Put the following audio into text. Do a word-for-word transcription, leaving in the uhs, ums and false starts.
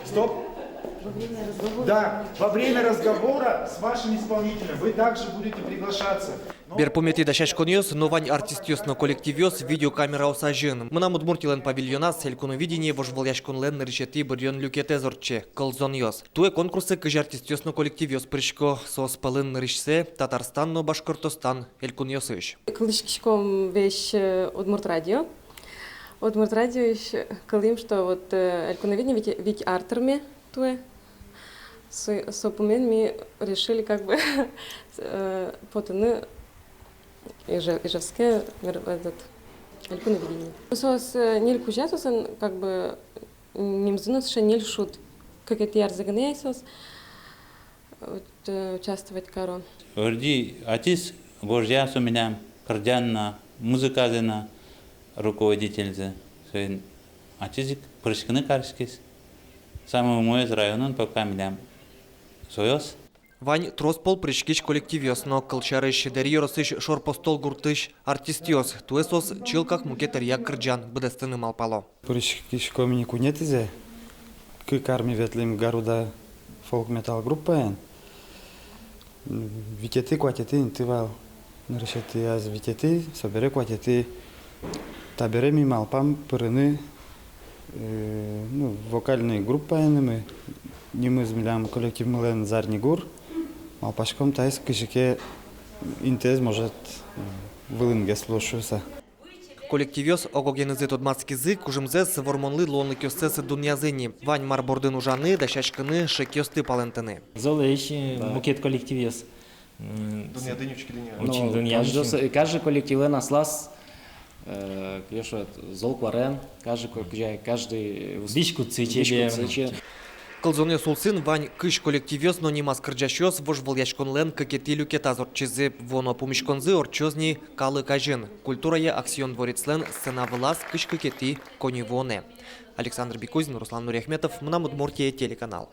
Стоп. Да, во время разговора с вашим исполнителем вы также будете приглашаться. Берпуметӥ дасяськонъёс но вань артистъёс но коллективъёс видеокамераос азьын. «Мынам Удмуртилэн» павильоназ «Элькуновидение» вожвылъяськонлэн нырысетӥ быръён люкетэз ортче, «Кылзонъёс». Туэ конкурсэ кызь артистъёс но коллективъёс пырисько. Соос пӧлын нырысьсэ Татарстан но Башкортостан элькунъёсысь. Кылзӥськиськом весь, э, Удмурт радио. Удмурт радиоысь кылӥм, что вот, э, «Элькуновидение» вить, вить ар тырме туэ. Со, со пумен ми решили как бы, э, потыны Иже-, Ижевске мер-, этот, «Элькуновидение». Соос, э, ньыль кузя, соослэн как бы нимзы но сыӵе «Ньыль шуд». Кыкетӥ арзэ гинэ ай соос, вот, э, участвовать каро. Ӧрди ачиз гожъя со милям кырӟан но, музыказэ но, руководительзэ. Соин ачиз ик пыриськыны кариськиз. Самой умоез районын пока милям соос. Вань трос пол пыриськись коллективъёс но. Кылсярысь, Дэри ёросысь Шор Постол гуртысь артистъёс. Туэ соос чылкак мукет ӧръя кырӟан быдэстыны малпало. Пыриськиськом ини куинетӥзэ. Кык ар ми ветлӥм «Гаруда» фолк-метал группаен. М, витетӥ, куатетӥ инты вал. Нырысетӥяз витетӥ, собере куатетӥ. Табере ми малпам пырыны, э, ну, вокальной группаенымы. Нимыз милям коллективмылэн «Зарни гур». Малпаськом, таиз кызьы ке интыез, может, вылынгес луоз шуыса. Коллективъёс ог-огенызы тодматскизы, кужымзэс, вормонлы луонлыкъёссэс дунъязы ини. Вань мар бордын ужаны, дасяськыны, шекъёсты палэнтыны. Золэсь, э, мукет коллективъёс. М, дунъяды ини, учкиды ини. Ну, очень дунъяды каждый ини. С-, каждый коллективлэн аслаз, э, кыӵе шуод, зол куарен, каждый ко-, кыӵе, каждый выс-, дӥськутсы, дӥськутсы чебер. Че-. «Кылзонъёс» улсын вань кызь коллективъёс но нимаз кырӟасьёс вожвылъяськонлэн кыкетӥ люкетаз ортчизы. Вуоно пумиськонзы ортчоз ини калык азьын, культурая «Аксион» дворецлэн сцена вылаз кызь кыкетӥ коньывуонэ. Александр Бекузин, Руслан Нуриахметов, «Мынам Удмуртие» телеканал.